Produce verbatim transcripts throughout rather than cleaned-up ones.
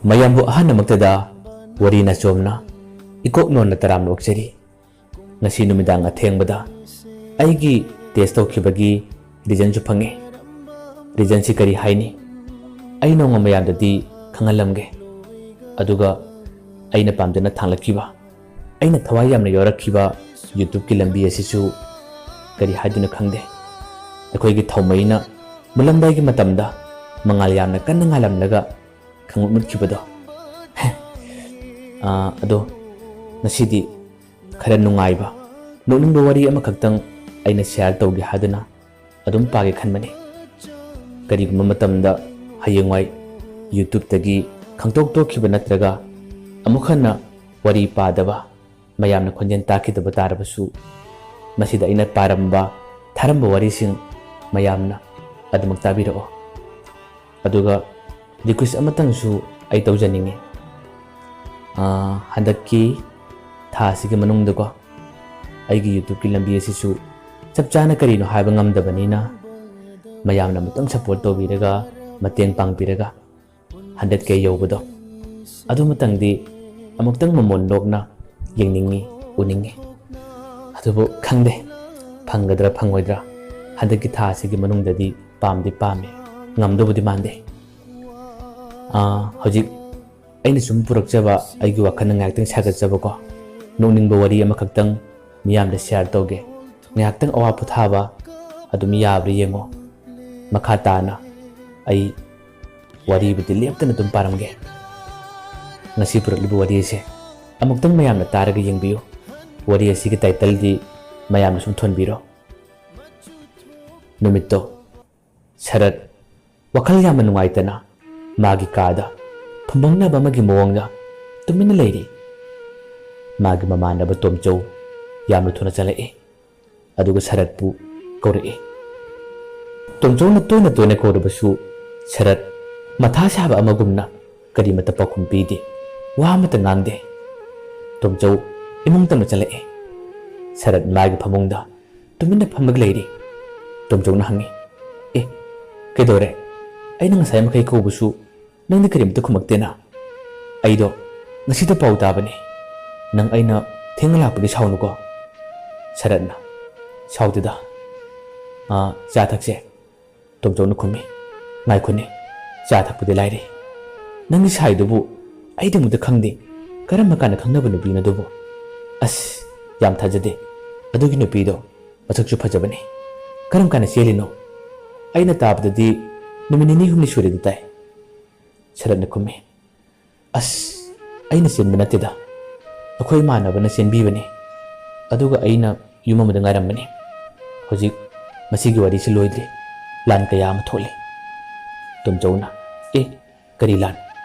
ꯃꯌꯥꯝꯕꯨ ꯑꯍꯥꯟꯕꯃꯛꯇꯗ ꯋꯥꯔꯤ ꯅꯆꯣꯝꯅ ꯏꯀꯣꯛ ꯅꯣꯟꯅ ꯇꯔꯥꯝꯅ ꯑꯣꯛꯆꯔꯤ꯫ ꯉꯁꯤ ꯅꯨꯃꯤꯗꯥꯡ ꯑꯊꯦꯡꯕꯗ ꯑꯩꯒꯤ test ꯇꯧꯈꯤꯕꯒꯤ resultꯁꯨ ꯐꯪꯉꯦ꯫ Resultꯁꯤ ꯀꯔꯤ ꯍꯥꯏꯅꯤ? ꯑꯩ ꯅꯣꯡꯃ ꯃꯌꯥꯝꯗꯗꯤ ꯈꯪꯍꯜꯂꯝꯒꯦ꯫ ꯑꯗꯨꯒ ꯑꯩꯅ ꯄꯥꯝꯖꯅ ꯊꯥꯡꯂꯛꯈꯤꯕ, ꯑꯩꯅ ꯊꯋꯥꯏ ꯌꯥꯝꯅ ꯌꯥꯎꯔꯛꯈꯤꯕ YouTubeꯀꯤ ꯂꯝꯕꯤ ꯑꯁꯤꯁꯨ ꯀꯔꯤ ꯍꯥꯏꯗꯣꯏꯅꯣ ꯈꯪꯗꯦ꯫ ꯑꯩꯈꯣꯏꯒꯤ ꯊꯧꯃꯩꯅ ꯃꯨꯜꯂꯝꯗꯥꯏꯒꯤ ꯃꯇꯝꯗ ꯃꯉꯥꯜ ꯌꯥꯝꯅ ꯀꯟꯅ ꯉꯥꯜꯂꯝꯂꯒ ꯈꯪꯃꯨꯠ ꯃꯨꯠꯈꯤꯕꯗꯣ꯫ ꯑꯥ, ꯑꯗꯣ ꯉꯁꯤꯗꯤ ꯈꯔ ꯅꯨꯡꯉꯥꯏꯕ, ꯅꯣꯛꯅꯤꯡꯕ ꯋꯥꯔꯤ ꯑꯃꯈꯛꯇꯪ ꯑꯩꯅ share ꯇꯧꯒꯦ ꯍꯥꯏꯗꯨꯅ ꯑꯗꯨꯝ ꯄꯥꯒꯦ ꯈꯟꯕꯅꯤ꯫ ꯀꯔꯤꯒꯨꯝꯕ ꯃꯇꯝꯗ ꯍꯌꯦꯡꯋꯥꯏ YouTubeꯇꯒꯤ ꯈꯪꯇꯣꯛ ꯇꯣꯛꯈꯤꯕ ꯅꯠꯇ꯭ꯔꯒ ꯑꯃꯨꯛ ꯍꯟꯅ ꯋꯥꯔꯤ ꯄꯥꯗꯕ, ꯃꯌꯥꯝꯅ ꯈꯣꯟꯖꯦꯜ ꯇꯥꯈꯤꯗꯕ ꯇꯥꯔꯕꯁꯨ, ꯃꯁꯤꯗ ꯑꯩꯅ ꯄꯥꯔꯝꯕ, ꯊꯥꯔꯝꯕ ꯋꯥꯔꯤꯁꯤꯡ ꯃꯌꯥꯝꯅ ꯑꯗꯨꯃꯛ ꯇꯥꯕꯤꯔꯛꯑꯣ꯫ ꯑꯗꯨꯒ request ꯑꯃꯇꯪꯁꯨ ꯑꯩ ꯇꯧꯖꯅꯤꯡꯉꯤ꯫ ꯑꯥ, ꯍꯟꯗꯛꯀꯤ ꯊꯥ ꯑꯁꯤꯒꯤ ꯃꯅꯨꯡꯗꯀꯣ, ꯑꯩꯒꯤ YouTubeꯀꯤ ꯂꯝꯕꯤ ꯑꯁꯤꯁꯨ ꯆꯞ ꯆꯥꯅ ꯀꯔꯤꯅꯣ ꯍꯥꯏꯕ ꯉꯝꯗꯕꯅꯤꯅ, ꯃꯌꯥꯝꯅ ꯑꯃꯨꯛꯇꯪ support ꯇꯧꯕꯤꯔꯒ, ꯃꯇꯦꯡ ꯄꯥꯡꯕꯤꯔꯒ, hundred K ꯌꯧꯕꯗꯣ, ꯑꯗꯨꯃꯇꯪꯗꯤ ꯑꯃꯨꯛꯇꯪ ꯃꯃꯣꯟ ꯅꯣꯛꯅ ꯌꯦꯡꯅꯤꯡꯉꯤ, ꯎꯅꯤꯡꯉꯤ꯫ ꯑꯗꯨꯕꯨ ꯈꯪꯗꯦ, ꯐꯪꯒꯗ꯭ꯔꯥ ꯐꯪꯉꯣꯏꯗ꯭ꯔꯥ꯫ ꯍꯟꯗꯛꯀꯤ ꯊꯥ ꯑꯁꯤꯒꯤ ꯃꯅꯨꯡꯗꯗꯤ ꯄꯥꯝꯗꯤ ꯄꯥꯝꯃꯤ, ꯉꯝꯗꯧꯕꯗꯤ ꯃꯥꯟꯗꯦ꯫ ꯑꯥ, ꯍꯧꯖꯤꯛ ꯑꯩꯅ ꯁꯨꯝ ꯄꯨꯔꯛꯆꯕ, ꯑꯩꯒꯤ ꯋꯥꯈꯜꯅ ꯉꯥꯏꯍꯥꯛꯇꯪ ꯁꯥꯒꯠꯆꯕꯀꯣ, ꯅꯣꯛꯅꯤꯡꯕ ꯋꯥꯔꯤ ꯑꯃꯈꯛꯇꯪ ꯃꯤꯌꯥꯝꯗ share ꯇꯧꯒꯦ꯫ ꯉꯥꯏꯍꯥꯛꯇꯪ ꯑꯋꯥ ꯄꯣꯊꯥꯕ ꯑꯗꯨꯝ ꯌꯥꯕ꯭ꯔꯥ ꯌꯦꯡꯉꯣ꯫ ꯃꯈꯥ ꯇꯥꯅ ꯑꯩ ꯋꯥꯔꯤꯕꯨꯗꯤ ꯂꯦꯞꯇꯅ ꯑꯗꯨꯝ ꯄꯥꯔꯝꯒꯦ꯫ ꯉꯁꯤ ꯄꯨꯔꯛꯂꯤꯕ ꯋꯥꯔꯤ ꯑꯁꯦ ꯑꯃꯨꯛꯇꯪ ꯃꯌꯥꯝꯅ ꯇꯥꯔꯒ ꯌꯦꯡꯕꯤꯌꯨ꯫ ꯋꯥꯔꯤ ꯑꯁꯤꯒꯤ titleꯗꯤ ꯃꯌꯥꯝꯅ ꯁꯨꯝ ꯊꯣꯟꯕꯤꯔꯣ꯫ ꯅꯨꯃꯤꯠꯇꯣ ꯁꯔꯠ ꯋꯥꯈꯜ ꯌꯥꯝꯅ ꯅꯨꯡꯉꯥꯏꯇꯅ ꯃꯥꯒꯤ ꯀꯥꯗ ꯐꯨꯝꯕꯪꯅꯕ ꯑꯃꯒꯤ ꯃꯑꯣꯡꯗ ꯇꯨꯃꯤꯟꯅ ꯂꯩꯔꯤ꯫ ꯃꯥꯒꯤ ꯃꯃꯥꯟꯅꯕ ꯇꯣꯝꯆꯧ ꯌꯥꯝꯅ ꯊꯨꯅ ꯆꯠꯂꯛꯏ꯫ ꯑꯗꯨꯒ ꯁꯔꯠꯄꯨ ꯀꯧꯔꯛꯏ꯫ ꯇꯣꯝꯆꯧꯅ ꯇꯣꯏꯅ ꯇꯣꯏꯅ ꯀꯧꯔꯕꯁꯨ ꯁꯔꯠ ꯃꯊꯥ ꯁꯥꯕ ꯑꯃꯒꯨꯝꯅ ꯀꯔꯤꯃꯠꯇ ꯄꯥꯎꯈꯨꯝ ꯄꯤꯗꯦ, ꯋꯥ ꯑꯃꯠꯇ ꯉꯥꯡꯗꯦ꯫ ꯇꯣꯝꯆꯧ ꯏꯃꯨꯡ ꯇꯝꯅ ꯆꯠꯂꯛꯏ꯫ ꯁꯔꯠ ꯃꯥꯒꯤ ꯐꯃꯨꯡꯗ ꯇꯨꯃꯤꯟꯅ ꯐꯝꯂꯒ ꯂꯩꯔꯤ꯫ ꯇꯣꯝꯆꯧꯅ ꯍꯪꯉꯤ, "ꯑꯦ, ꯀꯩꯗꯧꯔꯦ? ꯑꯩꯅ ꯉꯁꯥꯏ ꯃꯈꯩ ꯀꯧꯕꯁꯨ ꯅꯪꯗꯤ ꯀꯔꯤꯃꯠꯇ ꯈꯨꯝꯃꯛꯇꯦꯅ?" "ꯑꯩꯗꯣ ꯉꯁꯤꯗ ꯄꯥꯎ ꯇꯥꯕꯅꯦ, ꯅꯪ ꯑꯩꯅ ꯊꯦꯡꯅ ꯂꯥꯛꯄꯒꯤ ꯁꯥꯎꯅꯨꯀꯣ꯫" ꯁꯔꯠꯅ, "ꯁꯥꯎꯗꯦꯗ꯫ ꯑꯥ, ꯆꯥ ꯊꯛꯁꯦ꯫" ꯇꯣꯝꯆꯧꯅ ꯈꯨꯝꯃꯤ, "ꯉꯥꯏꯈꯣꯅꯦ, ꯆꯥ ꯊꯛꯄꯗꯤ ꯂꯥꯏꯔꯤ꯫ ꯅꯪꯒꯤ ꯁꯥꯏꯗꯨꯕꯨ ꯑꯩꯗꯃꯛꯇ ꯈꯪꯗꯦ, ꯀꯔꯝꯕ ꯀꯥꯟꯗ ꯈꯪꯅꯕ ꯅꯨꯄꯤꯅꯣ ꯑꯗꯨꯕꯨ? ꯑꯁ, ꯌꯥꯝ ꯊꯥꯖꯗꯦ꯫ ꯑꯗꯨꯒꯤ ꯅꯨꯄꯤꯗꯣ ꯃꯁꯛꯁꯨ ꯐꯖꯕꯅꯤ꯫ ꯀꯔꯝ ꯀꯥꯟꯗ ꯆꯦꯜꯂꯤꯅꯣ? ꯑꯩꯅ ꯇꯥꯕꯗꯗꯤ ꯅꯨꯃꯤꯠ ꯅꯤꯅꯤ ꯍꯨꯝꯅꯤ ꯁꯨꯔꯦꯗꯤ ꯇꯥꯏ꯫" ꯁꯔꯠꯅ ꯈꯨꯝꯃꯤ, "ꯑꯁ, ꯑꯩꯅ ꯆꯦꯟꯕ ꯅꯠꯇꯦꯗ꯫ ꯑꯩꯈꯣꯏ ꯏꯃꯥꯟꯅꯕꯅ ꯆꯦꯟꯕꯤꯕꯅꯤ꯫ ꯑꯗꯨꯒ ꯑꯩꯅ ꯌꯨꯝ ꯑꯃꯗ ꯉꯥꯏꯔꯝꯕꯅꯤ꯫ ꯍꯧꯖꯤꯛ ꯃꯁꯤꯒꯤ ꯋꯥꯔꯤꯁꯤ ꯂꯣꯏꯗ꯭ꯔꯤ꯫ ꯂꯥꯟ ꯀꯌꯥ ꯑꯃ ꯊꯣꯛꯂꯤ꯫" ꯇꯣꯝꯆꯧꯅ, "ꯑꯦ, ꯀꯔꯤ ꯂꯥꯟ?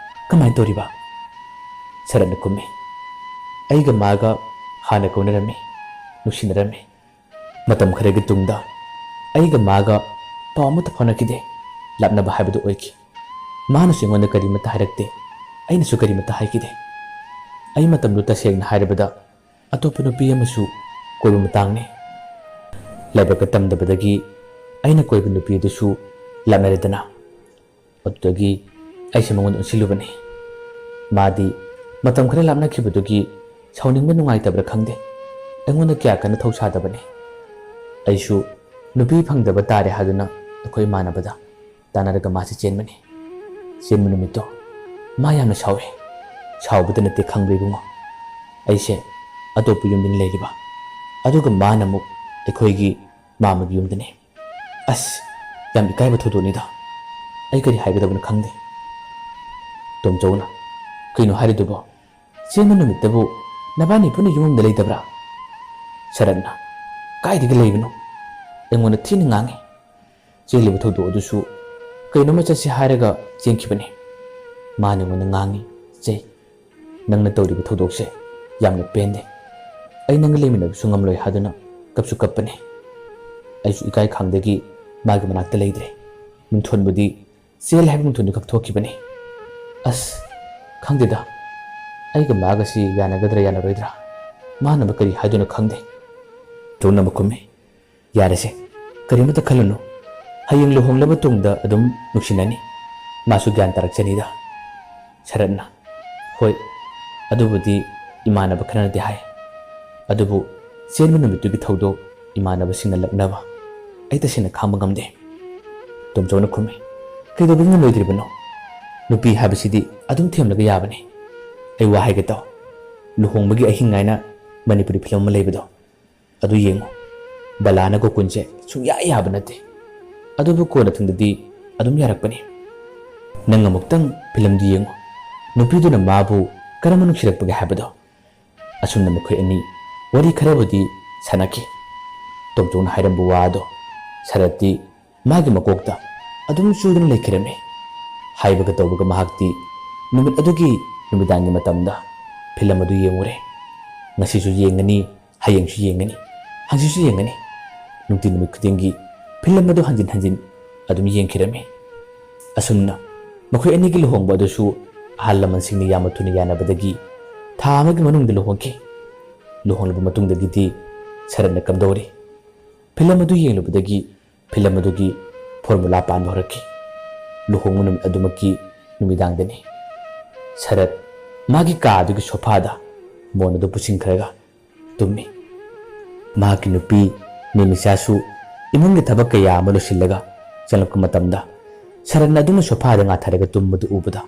ꯀꯃꯥꯏꯅ ꯇꯧꯔꯤꯕ?" ꯁꯔꯠꯅ ꯈꯨꯝꯃꯤ, "ꯑꯩꯒ ꯃꯥꯒ ꯍꯥꯟꯅ ꯀꯧꯅꯔꯝꯃꯤ, ꯅꯨꯡꯁꯤꯅꯔꯝꯃꯤ꯫ ꯃꯇꯝ ꯈꯔꯒꯤ ꯇꯨꯡꯗ ꯑꯩꯒ ꯃꯥꯒ ꯄꯥꯎ ꯑꯃꯠꯇ ꯐꯥꯎꯅꯈꯤꯗꯦ꯫ ꯂꯥꯞꯅꯕ ꯍꯥꯏꯕꯗꯨ ꯑꯣꯏꯈꯤ꯫ ꯃꯥꯅꯁꯨ ꯑꯩꯉꯣꯟꯗ ꯀꯔꯤꯃꯠꯇ ꯍꯥꯏꯔꯛꯇꯦ, ꯑꯩꯅꯁꯨ ꯀꯔꯤꯃꯠꯇ ꯍꯥꯏꯈꯤꯗꯦ꯫ ꯑꯩ ꯃꯇꯝꯗꯨ ꯇꯁꯦꯡꯅ ꯍꯥꯏꯔꯕꯗ ꯑꯇꯣꯞꯄ ꯅꯨꯄꯤ ꯑꯃꯁꯨ ꯀꯣꯏꯕ ꯃꯇꯥꯡꯅꯤ꯫ ꯂꯥꯏꯕꯛꯇ ꯇꯝꯗꯕꯗꯒꯤ ꯑꯩꯅ ꯀꯣꯏꯕ ꯅꯨꯄꯤ ꯑꯗꯨꯁꯨ ꯂꯥꯞꯅꯔꯦꯗꯅ꯫ ꯑꯗꯨꯗꯒꯤ ꯑꯩꯁꯦ ꯃꯉꯣꯟꯗ ꯑꯣꯟꯁꯤꯜꯂꯨꯕꯅꯤ꯫ ꯃꯥꯗꯤ ꯃꯇꯝ ꯈꯔ ꯂꯥꯞꯅꯈꯤꯕꯗꯨꯒꯤ ꯁꯥꯎꯅꯤꯡꯕ ꯅꯨꯡꯉꯥꯏꯇꯕ꯭ꯔꯥ ꯈꯪꯗꯦ, ꯑꯩꯉꯣꯟꯗ ꯀꯌꯥ ꯀꯟꯅ ꯊꯧꯁꯥꯗꯕꯅꯤ꯫ ꯑꯩꯁꯨ ꯅꯨꯄꯤ ꯐꯪꯗꯕ ꯇꯥꯔꯦ ꯍꯥꯏꯗꯨꯅ ꯑꯩꯈꯣꯏ ꯏꯃꯥꯟꯅꯕꯗ ꯇꯥꯟꯅꯔꯒ ꯃꯥꯁꯦ ꯆꯦꯟꯕꯅꯤ꯫ ꯆꯦꯟꯕ ꯅꯨꯃꯤꯠꯇꯣ ꯃꯥ ꯌꯥꯝꯅ ꯁꯥꯎꯏ꯫ ꯁꯥꯎꯕꯗ ꯅꯠꯇꯦ ꯈꯪꯕ꯭ꯔꯥ ꯏꯕꯨꯡꯉꯣ, ꯑꯩꯁꯦ ꯑꯇꯣꯞꯄ ꯌꯨꯝꯗꯅꯤ ꯂꯩꯔꯤꯕ, ꯑꯗꯨꯒ ꯃꯥꯅ ꯑꯃꯨꯛ ꯑꯩꯈꯣꯏꯒꯤ ꯃꯥꯝꯃꯒꯤ ꯌꯨꯝꯗꯅꯤ꯫ ꯑꯁ, ꯌꯥꯝ ꯏꯀꯥꯏꯕ ꯊꯧꯗꯣꯛꯅꯤꯗ꯫ ꯑꯩ ꯀꯔꯤ ꯍꯥꯏꯒꯗꯕꯅꯣ ꯈꯪꯗꯦ꯫" ꯇꯣꯝꯆꯧꯅ, "ꯀꯩꯅꯣ ꯍꯥꯏꯔꯤꯗꯨꯕꯣ? ꯆꯦꯟꯕ ꯅꯨꯃꯤꯠꯇꯕꯨ ꯅꯕꯥꯅꯤ ꯄꯨꯟꯅ ꯌꯨꯝ ꯑꯃꯗ ꯂꯩꯇꯕ꯭ꯔꯥ?" ꯁꯔꯠꯅ, "ꯀꯥꯏꯗꯒꯤ ꯂꯩꯕꯅꯣ? ꯑꯩꯉꯣꯟꯗ ꯊꯤꯅ ꯉꯥꯡꯉꯤ꯫ ꯆꯦꯜꯂꯤꯕ ꯊꯧꯗꯣꯛ ꯑꯗꯨꯁꯨ ꯀꯩꯅꯣꯝꯃ ꯆꯠꯁꯤ ꯍꯥꯏꯔꯒ ꯆꯦꯟꯈꯤꯕꯅꯤ꯫ ꯃꯥꯅ ꯑꯩꯉꯣꯟꯗ ꯉꯥꯡꯉꯤ, ꯆꯩ꯫ ꯅꯪꯅ ꯇꯧꯔꯤꯕ ꯊꯧꯗꯣꯛꯁꯦ ꯌꯥꯝꯅ ꯄꯦꯟꯗꯦ꯫ ꯑꯩ ꯅꯪꯒ ꯂꯩꯃꯤꯟꯅꯕꯁꯨ ꯉꯝꯂꯣꯏ ꯍꯥꯏꯗꯨꯅ ꯀꯞꯁꯨ ꯀꯞꯄꯅꯤ꯫ ꯑꯩꯁꯨ ꯏꯀꯥꯏ ꯈꯥꯡꯗꯒꯤ ꯃꯥꯒꯤ ꯃꯅꯥꯛꯇ ꯂꯩꯇ꯭ꯔꯦ꯫ ꯃꯤꯡꯊꯣꯟꯕꯨꯗꯤ ꯆꯦꯜꯂꯦ ꯍꯥꯏꯕ ꯃꯤꯡꯊꯣꯟꯗꯨ ꯈꯛ ꯊꯣꯛꯈꯤꯕꯅꯤ꯫ ꯑꯁ, ꯈꯪꯗꯦꯗ, ꯑꯩꯒ ꯃꯥꯒꯁꯤ ꯌꯥꯅꯒꯗ꯭ꯔꯥ ꯌꯥꯅꯔꯣꯏꯗ꯭ꯔꯥ? ꯃꯥꯅꯕ ꯀꯔꯤ ꯍꯥꯏꯗꯣꯏꯅꯣ ꯈꯪꯗꯦ꯫" ꯇꯣꯝꯆꯧꯅ ꯈꯨꯝꯃꯤ, "ꯌꯥꯔꯦꯁꯦ, ꯀꯔꯤꯃꯠꯇ ꯈꯜꯂꯨꯅꯨ꯫ ꯍꯌꯦꯡ ꯂꯨꯍꯣꯡꯂꯕ ꯇꯨꯡꯗ ꯑꯗꯨꯝ ꯅꯨꯡꯁꯤꯅꯅꯤ꯫ ꯃꯥꯁꯨ ꯒ꯭ꯌꯥꯟ ꯇꯥꯔꯛꯆꯅꯤꯗ꯫" ꯁꯔꯠꯅ, "ꯍꯣꯏ, ꯑꯗꯨꯕꯨꯗꯤ ꯏꯃꯥꯟꯅꯕ ꯈꯔꯅꯗꯤ ꯍꯥꯏ, ꯑꯗꯨꯕꯨ ꯆꯦꯟꯕ ꯅꯨꯃꯤꯠꯇꯨꯒꯤ ꯊꯧꯗꯣꯛ ꯏꯃꯥꯟꯅꯕꯁꯤꯡꯅ ꯂꯛꯅꯕ ꯑꯩ ꯇꯁꯦꯡꯅ ꯈꯥꯡꯕ ꯉꯝꯗꯦ꯫" ꯇꯣꯝꯆꯧꯅ ꯈꯨꯝꯃꯤ꯫ "ꯀꯩꯗꯧꯕꯒꯤ ꯉꯝꯂꯣꯏꯗ꯭ꯔꯤꯕꯅꯣ? ꯅꯨꯄꯤ ꯍꯥꯏꯕꯁꯤꯗꯤ ꯑꯗꯨꯝ ꯊꯦꯝꯂꯒ ꯌꯥꯕꯅꯤ꯫ ꯑꯩ ꯋꯥ ꯍꯥꯏꯒꯦ ꯇꯥꯎ꯫ ꯂꯨꯍꯣꯡꯕꯒꯤ ꯑꯍꯤꯡ ꯍꯥꯏꯅ ꯃꯅꯤꯄꯨꯔꯤ ꯐꯤꯂꯝ ꯑꯃ ꯂꯩꯕꯗꯣ, ꯑꯗꯨ ꯌꯦꯡꯉꯨ꯫ ꯕꯂꯥꯅ ꯒꯣꯀꯨꯟꯁꯦ ꯁꯨꯡꯌꯥ ꯌꯥꯕ ꯅꯠꯇꯦ꯫ ꯑꯗꯨꯕꯨ ꯀꯣꯟꯅꯊꯪꯗꯗꯤ ꯑꯗꯨꯝ ꯌꯥꯔꯛꯄꯅꯤ꯫ ꯅꯪ ꯑꯃꯨꯛꯇꯪ ꯐꯤꯂꯝꯗꯨ ꯌꯦꯡꯉꯨ꯫ ꯅꯨꯄꯤꯗꯨꯅ ꯃꯥꯕꯨ ꯀꯔꯝꯅ ꯅꯨꯡꯁꯤꯔꯛꯄꯒꯦ ꯍꯥꯏꯕꯗꯣ꯫" ꯑꯁꯨꯝꯅ ꯃꯈꯣꯏ ꯑꯅꯤ ꯋꯥꯔꯤ ꯈꯔꯕꯨꯗꯤ ꯁꯥꯟꯅꯈꯤ꯫ ꯇꯣꯝꯆꯧꯅ ꯍꯥꯏꯔꯝꯕ ꯋꯥ ꯑꯗꯣ ꯁꯔꯠꯇꯤ ꯃꯥꯒꯤ ꯃꯀꯣꯛꯇ ꯑꯗꯨꯝ ꯆꯨꯗꯨꯅ ꯂꯩꯈꯤꯔꯝꯃꯤ꯫ ꯍꯥꯏꯕꯒ ꯇꯧꯕꯒ ꯃꯍꯥꯛꯇꯤ ꯅꯨꯃꯤꯠ ꯑꯗꯨꯒꯤ ꯅꯨꯃꯤꯗꯥꯡꯒꯤ ꯃꯇꯝꯗ ꯐꯤꯂꯝ ꯑꯗꯨ ꯌꯦꯡꯉꯨꯔꯦ꯫ ꯉꯁꯤꯁꯨ ꯌꯦꯡꯒꯅꯤ, ꯍꯌꯦꯡꯁꯨ ꯌꯦꯡꯒꯅꯤ, ꯍꯪꯆꯤꯠꯁꯨ ꯌꯦꯡꯒꯅꯤ꯫ ꯅꯨꯡꯇꯤ ꯅꯨꯃꯤꯠ ꯈꯨꯗꯤꯡꯒꯤ ꯐꯤꯂꯝ ꯑꯗꯨ ꯍꯟꯖꯤꯟ ꯍꯟꯖꯤꯟ ꯑꯗꯨꯝ ꯌꯦꯡꯈꯤꯔꯝꯃꯤ꯫ ꯑꯁꯨꯝꯅ ꯃꯈꯣꯏ ꯑꯅꯤꯒꯤ ꯂꯨꯍꯣꯡꯕ ꯑꯗꯨꯁꯨ ꯑꯍꯜ ꯂꯃꯟꯁꯤꯡꯅ ꯌꯥꯝꯅ ꯊꯨꯅ ꯌꯥꯅꯕꯗꯒꯤ ꯊꯥ ꯑꯃꯒꯤ ꯃꯅꯨꯡꯗ ꯂꯨꯍꯣꯡꯈꯤ꯫ ꯂꯨꯍꯣꯡꯂꯕ ꯃꯇꯨꯡꯗꯒꯤꯗꯤ ꯁꯔꯠꯅ ꯀꯝꯗꯧꯔꯤ? ꯐꯤꯂꯝ ꯑꯗꯨ ꯌꯦꯡꯂꯨꯕꯗꯒꯤ ꯐꯤꯂꯝ ꯑꯗꯨꯒꯤ ꯐꯣꯔꯃꯨꯂꯥ ꯄꯥꯟꯕ ꯍꯧꯔꯛꯈꯤ꯫ ꯂꯨꯍꯣꯡꯕ ꯅꯨꯃꯤꯠ ꯑꯗꯨꯃꯛꯀꯤ ꯅꯨꯃꯤꯗꯥꯡꯗꯅꯤ꯫ ꯁꯔꯠ ꯃꯥꯒꯤ ꯀꯥ ꯑꯗꯨꯒꯤ ꯁꯣꯐꯥꯗ ꯃꯣꯟ ꯑꯗꯨ ꯄꯨꯁꯤꯟꯈ꯭ꯔꯒ ꯇꯨꯝꯃꯤ꯫ ꯃꯍꯥꯛꯀꯤ ꯅꯨꯄꯤ ꯃꯦꯃꯤꯆꯥꯁꯨ ꯏꯃꯨꯡꯒꯤ ꯊꯕꯛ ꯀꯌꯥ ꯑꯃ ꯂꯣꯏꯁꯤꯜꯂꯒ ꯆꯪꯂꯛꯄ ꯃꯇꯝꯗ ꯁꯔꯠꯅ ꯑꯗꯨꯝꯅ ꯁꯣꯐꯥꯗ ꯉꯥꯊꯔꯒ ꯇꯨꯝꯕꯗꯨ ꯎꯕꯗ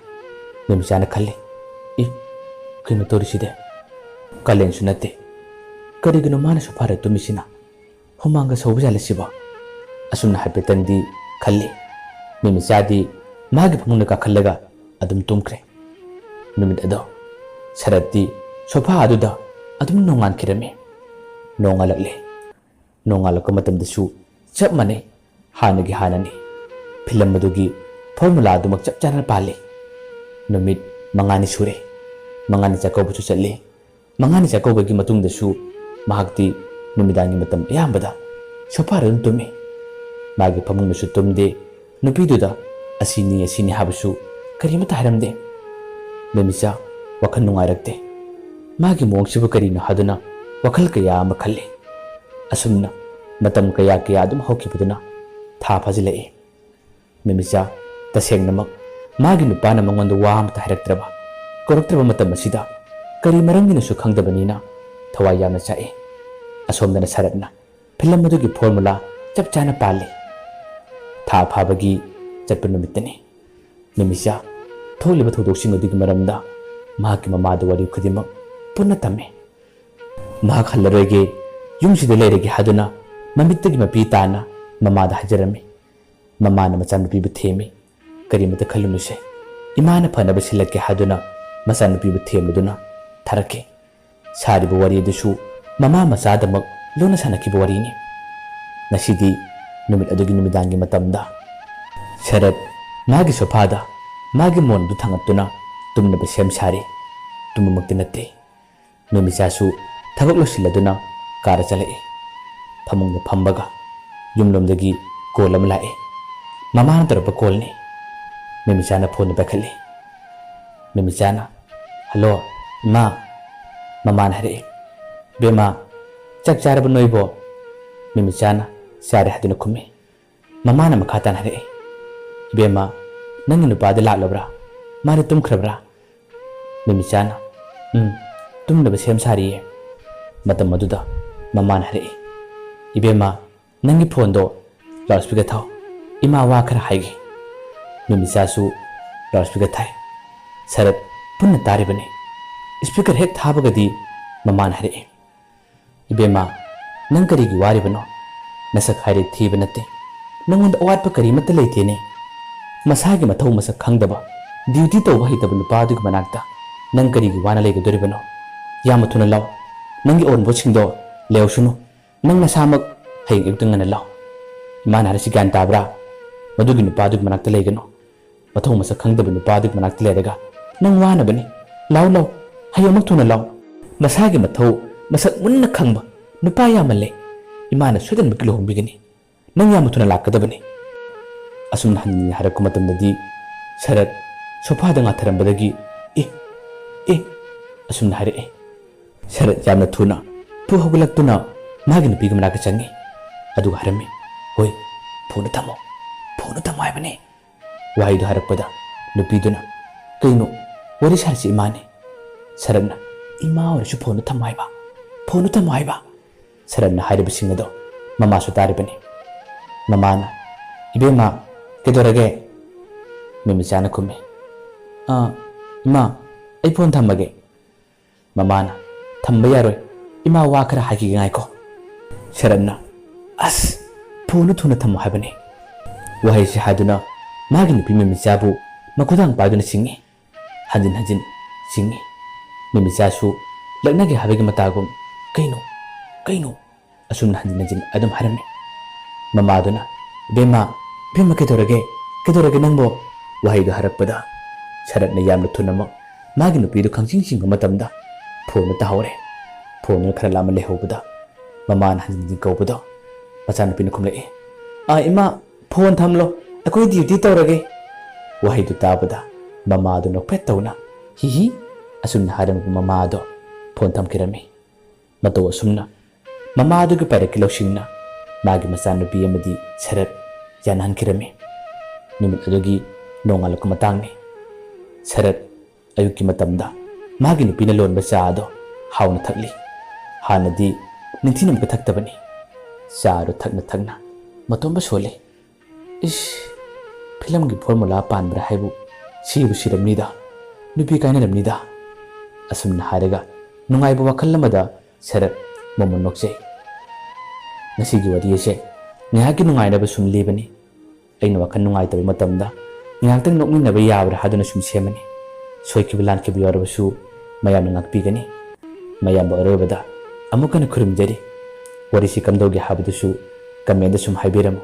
ꯃꯦꯃꯤꯆꯥꯅ ꯈꯜꯂꯤ, "ꯏ, ꯀꯩꯅꯣ ꯇꯧꯔꯤꯁꯤꯗꯤ? ꯀꯥꯂꯦꯟꯁꯨ ꯅꯠꯇꯦ꯫ ꯀꯔꯤꯒꯤꯅꯣ ꯃꯥꯅ ꯁꯣꯐꯥꯗ ꯇꯨꯝꯃꯤꯁꯤꯅ? ꯍꯨꯃꯥꯡꯒ ꯁꯧꯕ ꯖꯥꯠꯂ ꯁꯤꯕꯣ?" ꯑꯁꯨꯝꯅ ꯍꯥꯏꯐꯦꯠꯇꯪꯗꯤ ꯈꯜꯂꯤ꯫ ꯃꯦꯃꯤꯆꯥꯗꯤ ꯃꯥꯒꯤ ꯐꯃꯨꯡꯗ ꯀꯥꯈꯠꯂꯒ ꯑꯗꯨꯝ ꯇꯨꯝꯈ꯭ꯔꯦ꯫ ꯅꯨꯃꯤꯠ ꯑꯗꯣ ꯁꯔꯠꯇꯤ ꯁꯣꯐꯥ ꯑꯗꯨꯗ ꯑꯗꯨꯝ ꯅꯣꯡꯉꯥꯟꯈꯤꯔꯝꯃꯤ꯫ ꯅꯣꯡꯉꯥꯜꯂꯛꯂꯦ꯫ ꯅꯣꯡꯉꯥꯜꯂꯛꯄ ꯃꯇꯝꯗꯁꯨ ꯆꯞ ꯃꯥꯟꯅꯩ, ꯍꯥꯟꯅꯒꯤ ꯍꯥꯟꯅꯅꯤ꯫ ꯐꯤꯂꯝ ꯑꯗꯨꯒꯤ ꯐꯣꯔꯃꯨꯂꯥ ꯑꯗꯨꯃꯛ ꯆꯞ ꯆꯥꯅ ꯄꯥꯜꯂꯤ꯫ ꯅꯨꯃꯤꯠ ꯃꯉꯥꯅꯤ ꯁꯨꯔꯦ꯫ ꯃꯉꯥꯅꯤ ꯆꯥꯛꯀꯧꯕꯁꯨ ꯆꯠꯂꯤ꯫ ꯃꯉꯥꯅꯤ ꯆꯥꯛꯀꯧꯕꯒꯤ ꯃꯇꯨꯡꯗꯁꯨ ꯃꯍꯥꯛꯇꯤ ꯅꯨꯃꯤꯗꯥꯡꯒꯤ ꯃꯇꯝ ꯑꯌꯥꯝꯕꯗ ꯁꯣꯐꯥꯗ ꯑꯗꯨꯝ ꯇꯨꯝꯃꯤ꯫ ꯃꯥꯒꯤ ꯐꯃꯨꯡꯗꯁꯨ ꯇꯨꯝꯗꯦ, ꯅꯨꯄꯤꯗꯨꯗ ꯑꯁꯤꯅꯤ ꯑꯁꯤꯅꯤ ꯍꯥꯏꯕꯁꯨ ꯀꯔꯤꯃꯠꯇ ꯍꯥꯏꯔꯝꯗꯦ꯫ ꯃꯦꯃꯤꯆꯥ ꯋꯥꯈꯜ ꯅꯨꯡꯉꯥꯏꯔꯛꯇꯦ꯫ ꯃꯥꯒꯤ ꯃꯑꯣꯡꯁꯤꯕꯨ ꯀꯔꯤꯅꯣ ꯍꯥꯏꯗꯨꯅ ꯋꯥꯈꯜ ꯀꯌꯥ ꯑꯃ ꯈꯜꯂꯤ꯫ ꯑꯁꯨꯝꯅ ꯃꯇꯝ ꯀꯌꯥ ꯀꯌꯥ ꯑꯗꯨꯝ ꯍꯧꯈꯤꯕꯗꯨꯅ ꯊꯥ ꯐꯥꯖꯤꯜꯂꯛꯏ꯫ ꯃꯦꯃꯤꯆꯥ ꯇꯁꯦꯡꯅꯃꯛ ꯃꯥꯒꯤ ꯅꯨꯄꯥꯅ ꯃꯉꯣꯟꯗ ꯋꯥ ꯑꯃꯇ ꯍꯥꯏꯔꯛꯇ꯭ꯔꯕ, ꯇꯧꯔꯛꯇ꯭ꯔꯕ ꯃꯇꯝ ꯑꯁꯤꯗ ꯀꯔꯤ ꯃꯔꯝꯒꯤꯅꯣꯁꯨ ꯈꯪꯗꯕꯅꯤꯅ ꯊꯋꯥꯏ ꯌꯥꯝꯅ ꯆꯥꯛꯏ꯫ ꯑꯁꯣꯝꯗꯅ ꯁꯔꯠꯅ ꯐꯤꯂꯝ ꯑꯗꯨꯒꯤ ꯐꯣꯔꯃꯨꯂꯥ ꯆꯞ ꯆꯥꯅ ꯄꯥꯜꯂꯤ꯫ ꯊꯥ ꯐꯥꯕꯒꯤ ꯆꯠꯄ ꯅꯨꯃꯤꯠꯇꯅꯤ꯫ ꯅꯨꯃꯤꯠꯁꯥ ꯊꯣꯛꯂꯤꯕ ꯊꯧꯗꯣꯛꯁꯤꯡ ꯑꯗꯨꯒꯤ ꯃꯔꯝꯗ ꯃꯍꯥꯛꯀꯤ ꯃꯃꯥꯗ ꯋꯥꯔꯤ ꯈꯨꯗꯤꯡꯃꯛ ꯄꯨꯟꯅ ꯇꯝꯃꯤ꯫ ꯃꯍꯥꯛ ꯍꯜꯂꯔꯣꯏꯒꯦ, ꯌꯨꯝꯁꯤꯗ ꯂꯩꯔꯒꯦ ꯍꯥꯏꯗꯨꯅ ꯃꯃꯤꯠꯇꯒꯤ ꯃꯄꯤ ꯇꯥꯅ ꯃꯃꯥꯗ ꯍꯥꯏꯖꯔꯝꯃꯤ꯫ ꯃꯃꯥꯅ ꯃꯆꯥꯅꯨꯄꯤꯕꯨ ꯊꯦꯝꯃꯤ꯫ "ꯀꯔꯤꯃꯇ ꯈꯜꯂꯨꯅꯨꯁꯦ, ꯏꯃꯥꯅ ꯐꯅꯕ ꯁꯤꯜꯂꯛꯀꯦ" ꯍꯥꯏꯗꯨꯅ ꯃꯆꯥꯅꯨꯄꯤꯕꯨ ꯊꯦꯝꯂꯗꯨꯅ ꯊꯥꯔꯛꯈꯤ꯫ ꯁꯥꯔꯤꯕ ꯋꯥꯔꯤ ꯑꯗꯨꯁꯨ ꯃꯃꯥ ꯃꯆꯥꯗꯃꯛ ꯂꯣꯟꯅ ꯁꯥꯟꯅꯈꯤꯕ ꯋꯥꯔꯤꯅꯤ꯫ ꯉꯁꯤꯗꯤ ꯅꯨꯃꯤꯠ ꯑꯗꯨꯒꯤ ꯅꯨꯃꯤꯗꯥꯡꯒꯤ ꯃꯇꯝꯗ ꯁꯔꯠ ꯃꯥꯒꯤ ꯁꯣꯐꯥꯗ ꯃꯥꯒꯤ ꯃꯣꯟꯗꯨ ꯊꯥꯡꯒꯠꯇꯨꯅ ꯇꯨꯝꯅꯕ ꯁꯦꯝ ꯁꯥꯔꯤ꯫ ꯇꯨꯝꯕꯃꯛꯇꯤ ꯅꯠꯇꯦ꯫ ꯅꯨꯃꯤꯠꯁꯥꯁꯨ ꯊꯕꯛ ꯂꯣꯏꯁꯤꯜꯂꯗꯨꯅ ꯀꯥꯗ ꯆꯠꯂꯛꯏ꯫ ꯐꯃꯨꯡꯗ ꯐꯝꯕꯒ ꯌꯨꯝꯂꯣꯝꯗꯒꯤ ꯀꯣꯜ ꯑꯃ ꯂꯥꯛꯏ꯫ ꯃꯃꯥꯅ ꯇꯧꯔꯛꯄ ꯀꯣꯜꯅꯤ꯫ ꯅꯨꯃꯤꯠꯁꯥꯅ ꯐꯣꯟꯗꯨ ꯄꯥꯏꯈꯠꯂꯤ꯫ ꯅꯨꯃꯤꯠꯁꯥꯅ, "ꯍꯜꯂꯣ, ꯏꯃꯥ?" ꯃꯃꯥꯅ ꯍꯥꯏꯔꯛꯏ꯫ "ꯏꯕꯦꯝꯃ, ꯆꯥꯛ ꯆꯥꯔꯕ ꯅꯣꯏꯕꯣ?" ꯅꯨꯃꯤꯠꯁꯥꯅ "ꯆꯥꯔꯦ" ꯍꯥꯏꯗꯨꯅ ꯈꯨꯝꯃꯤ꯫ ꯃꯃꯥꯅ ꯃꯈꯥ ꯇꯥꯅ ꯍꯥꯏꯔꯛꯏ, "ꯏꯕꯦꯝꯃ, ꯅꯪꯒꯤ ꯅꯨꯄꯥꯗꯤ ꯂꯥꯛꯂꯕ꯭ꯔꯥ? ꯃꯥꯗꯤ ꯇꯨꯝꯈ꯭ꯔꯕ꯭ꯔꯥ?" ꯅꯨꯃꯤꯠꯁꯥꯅ, "ꯎꯝ, ꯇꯨꯝꯅꯕ ꯁꯦꯝ ꯁꯥꯔꯤꯌꯦ꯫" ꯃꯇꯝ ꯑꯗꯨꯗ ꯃꯃꯥꯅ ꯍꯥꯏꯔꯛꯏ, "ꯏꯕꯦꯝꯃ, ꯅꯪꯒꯤ ꯐꯣꯟꯗꯣ ꯂꯥꯎꯠ ꯁ꯭ꯄꯤꯀꯔ ꯊꯥꯎ, ꯏꯃꯥ ꯋꯥ ꯈꯔ ꯍꯥꯏꯒꯦ꯫" ꯅꯨꯃꯤꯠꯁꯥꯁꯨ ꯂꯥꯎꯠ ꯁ꯭ꯄꯤꯀꯔ ꯊꯥꯏ꯫ ꯁꯔꯠ ꯄꯨꯟꯅ ꯇꯥꯔꯤꯕꯅꯤ꯫ ꯁ꯭ꯄꯤꯀꯔ ꯍꯦꯛ ꯊꯥꯕꯒꯗꯤ ꯃꯃꯥꯅ ꯍꯥꯏꯔꯛꯏ, "ꯏꯕꯦꯝꯃ, ꯅꯪ ꯀꯔꯤꯒꯤ ꯋꯥꯔꯤꯕꯅꯣ? ꯅꯁꯛ ꯍꯥꯏꯔꯦ ꯊꯤꯕ ꯅꯠꯇꯦ꯫ ꯅꯪꯉꯣꯟꯗ ꯑꯋꯥꯠꯄ ꯀꯔꯤꯃꯠꯇ ꯂꯩꯇꯦꯅꯦ꯫ ꯃꯁꯥꯒꯤ ꯃꯊꯧ ꯃꯁꯛ ꯈꯪꯗꯕ, ꯗ꯭ꯌꯨꯇꯤ ꯇꯧꯕ ꯍꯩꯇꯕ ꯅꯨꯄꯥ ꯑꯗꯨꯒꯤ ꯃꯅꯥꯛꯇ ꯅꯪ ꯀꯔꯤꯒꯤ ꯋꯥꯅ ꯂꯩꯒꯗꯣꯔꯤꯕꯅꯣ? ꯌꯥꯝꯅ ꯊꯨꯅ ꯂꯥꯎ꯫ ꯅꯪꯒꯤ ꯑꯋꯨꯟꯄꯣꯠꯁꯤꯡꯗꯣ ꯂꯩꯍꯧꯁꯅꯨ꯫ ꯅꯪ ꯅꯁꯥꯃꯛ ꯍꯌꯦꯡ ꯑꯌꯨꯛꯇ ꯉꯟꯅ ꯂꯥꯎ꯫" ꯏꯃꯥꯅ ꯍꯥꯏꯔꯤꯁꯤ ꯒ꯭ꯌꯥꯟ ꯇꯥꯕ꯭ꯔꯥ? ꯃꯗꯨꯒꯤ ꯅꯨꯄꯥꯗꯨꯒꯤ ꯃꯅꯥꯛꯇ ꯂꯩꯒꯅꯨ꯫ ꯃꯊꯧ ꯃꯁꯛ ꯈꯪꯗꯕ ꯅꯨꯄꯥꯗꯨꯒꯤ ꯃꯅꯥꯛꯇ ꯂꯩꯔꯒ ꯅꯪ ꯋꯥꯅꯕꯅꯤ꯫ ꯂꯥꯎ, ꯂꯥꯎ, ꯍꯌꯦꯡꯃꯛ ꯊꯨꯅ ꯂꯥꯎ꯫ ꯃꯁꯥꯒꯤ ꯃꯊꯧ ꯃꯁꯛ ꯃꯨꯟꯅ ꯈꯪꯕ ꯅꯨꯄꯥ ꯌꯥꯝꯃꯜꯂꯦ꯫ ꯏꯃꯥꯅ ꯁꯣꯏꯗꯅꯃꯛꯀꯤ ꯂꯨꯍꯣꯡꯕꯤꯒꯅꯤ꯫ ꯅꯪ ꯌꯥꯝꯅ ꯊꯨꯅ ꯂꯥꯛꯀꯗꯕꯅꯤ꯫ ꯑꯁꯨꯝꯅ ꯍꯟꯅ ꯍꯥꯏꯔꯛꯄ ꯃꯇꯝꯗꯗꯤ ꯁꯔꯠ ꯁꯣꯐꯥꯗ ꯉꯥꯊꯔꯝꯕꯗꯒꯤ "ꯑꯦ, ꯑꯦ" ꯑꯁꯨꯝꯅ ꯍꯥꯏꯔꯛꯑꯦ꯫ ꯁꯔꯠ ꯌꯥꯝꯅ ꯊꯨꯅ ꯊꯨ ꯍꯧꯒꯠꯂꯛꯇꯨꯅ ꯃꯥꯒꯤ ꯅꯨꯄꯤꯒꯤ ꯃꯅꯥꯛꯇ ꯆꯪꯉꯤ꯫ ꯑꯗꯨꯒ ꯍꯥꯏꯔꯝꯃꯤ, "ꯍꯣꯏ, ꯐꯣꯟꯗꯨ ꯊꯝꯃꯣ, ꯐꯣꯟꯗꯨ ꯊꯝꯃꯣ ꯍꯥꯏꯕꯅꯤ꯫" ꯋꯥꯍꯩꯗꯨ ꯍꯥꯏꯔꯛꯄꯗ ꯅꯨꯄꯤꯗꯨꯅ, "ꯀꯩꯅꯣ, "ꯋꯥꯔꯤ ꯁꯥꯔꯁꯤ ꯏꯃꯥꯅꯦ"꯫ ꯁꯔꯠꯅ, "ꯏꯃꯥ ꯑꯣꯏꯔꯁꯨ ꯐꯣꯟꯗꯣ ꯊꯝꯃꯣ ꯍꯥꯏꯕ, ꯐꯣꯟꯗꯣ ꯊꯝꯃꯣ ꯍꯥꯏꯕ"꯫ ꯁꯔꯠꯅ ꯍꯥꯏꯔꯤꯕꯁꯤꯡ ꯑꯗꯣ ꯃꯃꯥꯁꯨ ꯇꯥꯔꯤꯕꯅꯤ꯫ ꯃꯃꯥꯅ, "ꯏꯕꯦꯝꯃ, ꯀꯩꯗꯧꯔꯒꯦ?" ꯃꯤꯃꯤꯆꯥꯅ ꯈꯨꯝꯃꯤ, "ꯑꯥ, ꯏꯃꯥ, ꯑꯩ ꯐꯣꯟ ꯊꯝꯃꯒꯦ"꯫ ꯃꯃꯥꯅ, "ꯊꯝꯕ ꯌꯥꯔꯣꯏ, ꯏꯃꯥ ꯋꯥ ꯈꯔ ꯍꯥꯏꯈꯤꯒꯦ, ꯉꯥꯏꯈꯣ"꯫ ꯁꯔꯠꯅ, "ꯑꯁ, ꯐꯣꯟꯗꯨ ꯊꯨꯅ ꯊꯝꯃꯣ ꯍꯥꯏꯕꯅꯤ"꯫ ꯋꯥꯍꯩꯁꯤ ꯍꯥꯏꯗꯨꯅ ꯃꯥꯒꯤ ꯅꯨꯄꯤ ꯃꯤꯃꯤꯆꯥꯕꯨ ꯃꯈꯨꯗꯥꯡ ꯄꯥꯏꯗꯨꯅ ꯆꯤꯡꯏ꯫ ꯍꯟꯖꯤꯟ ꯍꯟꯖꯤꯟ ꯆꯤꯡꯏ꯫ ꯃꯤꯃꯤꯆꯥꯁꯨ ꯂꯛꯅꯒꯦ ꯍꯥꯏꯕꯒꯤ ꯃꯇꯥꯒꯨꯝ, "ꯀꯩꯅꯣ? ꯀꯩꯅꯣ?" ꯑꯁꯨꯝꯅ ꯍꯟꯖꯤꯟ ꯍꯟꯖꯤꯟ ꯑꯗꯨꯝ ꯍꯥꯏꯔꯝꯃꯤ꯫ ꯃꯃꯥꯗꯨꯅ, "ꯏꯕꯦꯝꯃ, ꯏꯕꯦꯝꯃ, ꯀꯩꯗꯧꯔꯒꯦ? ꯀꯩꯗꯧꯔꯒꯦ ꯅꯪꯕꯣ?" ꯋꯥꯍꯩꯗꯨ ꯍꯥꯏꯔꯛꯄꯗ ꯁꯔꯠꯅ ꯌꯥꯝꯅ ꯊꯨꯅꯃꯛ ꯃꯥꯒꯤ ꯅꯨꯄꯤꯗꯨ ꯈꯪꯆꯤꯡ ꯆꯤꯡꯕ ꯃꯇꯝꯗ ꯐꯣꯟꯗꯨ ꯇꯥꯍꯧꯔꯦ꯫ ꯐꯣꯟꯗꯨꯅ ꯈꯔ ꯂꯥꯞꯅ ꯂꯩꯍꯧꯕꯗ ꯃꯃꯥꯅ ꯍꯟꯖꯤꯟ ꯍꯟꯖꯤꯟ ꯀꯧꯕꯗꯣ ꯃꯆꯥꯅꯨꯄꯤꯅ ꯈꯨꯝꯂꯛꯏ, "ꯑꯥ, ꯏꯃꯥ, ꯐꯣꯟ ꯊꯝꯂꯣ, ꯑꯩꯈꯣꯏ ꯗ꯭ꯌꯨꯇꯤ ꯇꯧꯔꯒꯦ"꯫ ꯋꯥꯍꯩꯗꯨ ꯇꯥꯕꯗ ꯃꯃꯥꯗꯨ ꯅꯣꯛꯐꯦꯠ ꯇꯧꯅ, "ꯍꯤ ꯍꯤ"꯫ ꯑꯁꯨꯝꯅ ꯍꯥꯏꯔꯝꯕ ꯃꯃꯥꯗꯣ ꯐꯣꯟ ꯊꯝꯈꯤꯔꯝꯃꯤ꯫ ꯃꯇꯧ ꯑꯁꯨꯝꯅ ꯃꯃꯥꯗꯨꯒꯤ ꯄꯥꯏꯔꯛꯀꯤ ꯂꯧꯁꯤꯡꯅ ꯃꯥꯒꯤ ꯃꯆꯥꯅꯨꯄꯤ ꯑꯃꯗꯤ ꯁꯔꯠ ꯌꯥꯅꯍꯟꯈꯤꯔꯝꯃꯤ꯫ ꯅꯨꯃꯤꯠ ꯑꯗꯨꯒꯤ ꯅꯣꯡꯉꯥꯜꯂꯛꯄ ꯃꯇꯥꯡꯅꯤ꯫ ꯁꯔꯠ ꯑꯌꯨꯛꯀꯤ ꯃꯇꯝꯗ ꯃꯥꯒꯤ ꯅꯨꯄꯤꯅ ꯂꯣꯟꯕ ꯆꯥ ꯑꯗꯣ ꯍꯥꯎꯅ ꯊꯛꯂꯤ꯫ ꯍꯥꯟꯅꯗꯤ ꯅꯤꯡꯊꯤꯅ ꯑꯃꯨꯛꯀ ꯊꯛꯇꯕꯅꯤ꯫ ꯆꯥ ꯑꯗꯨ ꯊꯛꯅ ꯊꯛꯅ ꯃꯇꯣꯝꯕ ꯁꯣꯜꯂꯤ꯫ "ꯏꯁ, ꯐꯤꯂꯝꯒꯤ ꯐꯣꯔꯃꯨꯂꯥ ꯄꯥꯟꯕ꯭ꯔꯥ ꯍꯥꯏꯕꯨ ꯁꯤꯕꯨ ꯁꯤꯔꯝꯅꯤꯗ꯫ ꯅꯨꯄꯤ ꯀꯥꯏꯅꯔꯝꯅꯤꯗ"꯫ ꯑꯁꯨꯝꯅ ꯍꯥꯏꯔꯒ ꯅꯨꯡꯉꯥꯏꯕ ꯋꯥꯈꯜ ꯑꯃꯗ ꯁꯔꯠ ꯃꯣꯃꯣꯟ ꯅꯣꯛꯆꯩ꯫ ꯉꯁꯤꯒꯤ ꯋꯥꯔꯤ ꯑꯁꯦ ꯉꯥꯏꯍꯥꯛꯀꯤ ꯅꯨꯡꯉꯥꯏꯅꯕ ꯁꯨꯝ ꯂꯤꯕꯅꯤ꯫ ꯑꯩꯅ ꯋꯥꯈꯜ ꯅꯨꯡꯉꯥꯏꯇꯕ ꯃꯇꯝꯗ ꯉꯥꯏꯍꯥꯛꯇꯪ ꯅꯣꯛꯃꯤꯟꯅꯕ ꯌꯥꯕ꯭ꯔꯥ ꯍꯥꯏꯗꯨꯅ ꯁꯨꯝ ꯁꯦꯝꯕꯅꯤ꯫ ꯁꯣꯏꯈꯤꯕ ꯂꯥꯟꯈꯤꯕ ꯌꯥꯎꯔꯕꯁꯨ ꯃꯌꯥꯝꯅ ꯉꯥꯛꯄꯤꯒꯅꯤ꯫ ꯃꯌꯥꯝꯕ ꯑꯔꯣꯏꯕꯗ ꯑꯃꯨꯛ ꯍꯟꯅ ꯈꯨꯔꯨꯝꯖꯔꯤ꯫ ꯋꯥꯔꯤꯁꯤ ꯀꯝꯗꯧꯒꯦ ꯍꯥꯏꯕꯗꯨꯁꯨ comment ꯁꯨꯝ ꯍꯥꯏꯕꯤꯔꯝꯃꯨ꯫